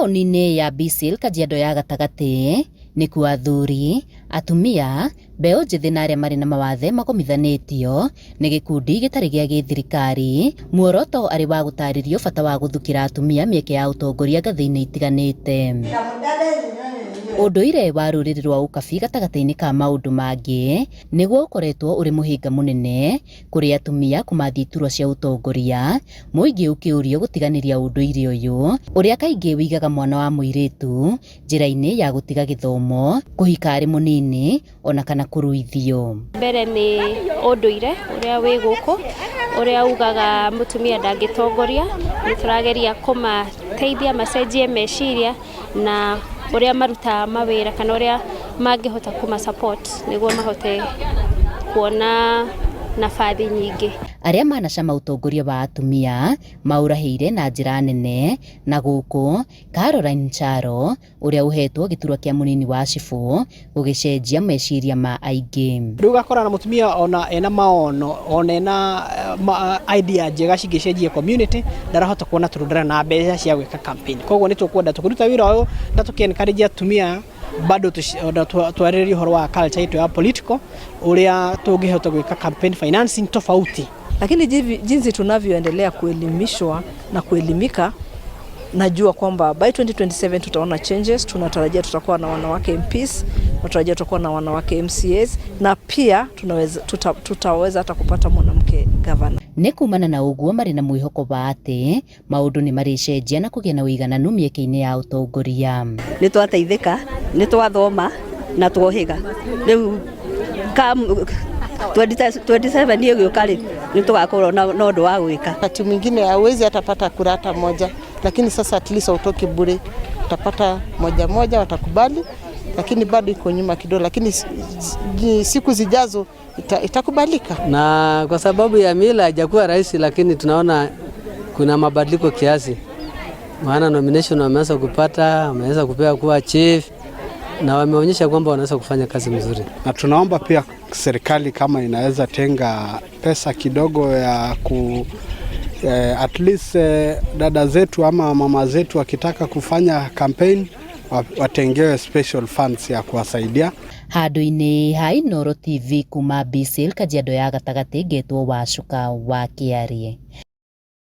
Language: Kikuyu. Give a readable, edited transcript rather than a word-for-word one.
Taũni-inĩ ya Bisil, Kajiado ya Gatagatĩ, nĩkuo athuri, atumia, mbeũ njĩthĩ na arĩa marĩ na mawathe magomithanĩtio nĩ gĩkundi gĩtarĩ gĩa gĩthirikari, muoroto arĩ wa gũtarĩrio bata wa gũthukĩra atumia mĩeke ya ũtongoria ngathĩ-inĩ itiganĩte. Ũndũire wa rũrĩrĩ rwa ũkabi gatagatĩ-inĩ ka maũndũ mangĩ, nĩguo ũkoretwo ũrĩ mũhĩnga mũnene kũrĩ atumia kũmathia iturwa cia ũtongoria, mũingĩ ũkĩũrio gũtiganĩria ũndũire ũyũ, ũrĩa kaingĩ ũigaga mwana wa mũirĩtu njĩra-inĩ ya gũtiga gĩthomo, kũhika arĩ mũnini ona kana kũruithio. Mbere nĩ ũndũire ũrĩa wĩ gũkũ ũrĩa ugaga mũtumia ndangĩtongoria, nĩ tũrageria kũmateithia macenjie meciria na ũrĩa marutaga mawĩra kana ũrĩa mangĩhota kũma support nĩguo mahote kuona nabathi nyingĩ. Arĩa manacama ũtongoria wa atumia maũrahĩire na njĩra nene na gũkũ Caroline Charo ũrĩa ũhetwo gĩturwa kĩa mũnini wa cibũ gũgĩcenjia meciria ma aingĩ. Rĩu ũgakora na mũtumia ona ena maono ona ena idea njega cingĩcenjia community ndarahota kuona tondũ ndarĩ na mbeca cia gwĩka campaign. Koguo nĩ tũkwenda tũkĩruta wĩra ũyũ na tũkĩ encourage atumia bado twarĩrĩrie ũhoro wa culture itũ ya political ũrĩa tũngĩhota gwĩka campaign financing tofauti. Lakini jinsi tunavyoendelea kuelimishwa na kuelimika, najua kwamba by 2027 tutaona changes. Tunatarajia tutakuwa na wanawake MPs, tunatarajia tutakuwa na wanawake MCAs na pia tutaweza hata kupata mwanamke governor. Nĩ kumana na ũguo marĩ na mwĩhoko wa atĩ maũndũ nĩ marĩcenjia na kũgĩa na ũigananu mĩeke-inĩ ya ũtongoria. Nĩ twateithĩka, nĩ twathoma na twohĩga. Rĩu 27 ĩgĩũka rĩ, nĩ tũgakorwo na ũndũ wa gwĩka. Wakati mwingine hauwezi hata pata kura hata moja, lakini sasa at least hautoki bure, utapata moja moja, watakubali, lakini bado iko nyuma kidogo, lakini siku zijazo itakubalika. Na kwa sababu ya mila haijakuwa rahisi, lakini tunaona kuna mabadiliko kiasi, maana nomination wameanza kupata, wameweza kupewa kuwa chief na wameonyesha kwamba wanaweza kufanya kazi mzuri. Na tunaomba pia serikali kama inaweza tenga pesa kidogo ya ku at least dada zetu ama mama zetu wakitaka kufanya campaign watengewe special funds ya kuwasaidia. Handũ-inĩ ha Inooro TV kuma Bisil, Kajiado ya Gatagatĩ, ngetwo Wacuka wa Kĩarie.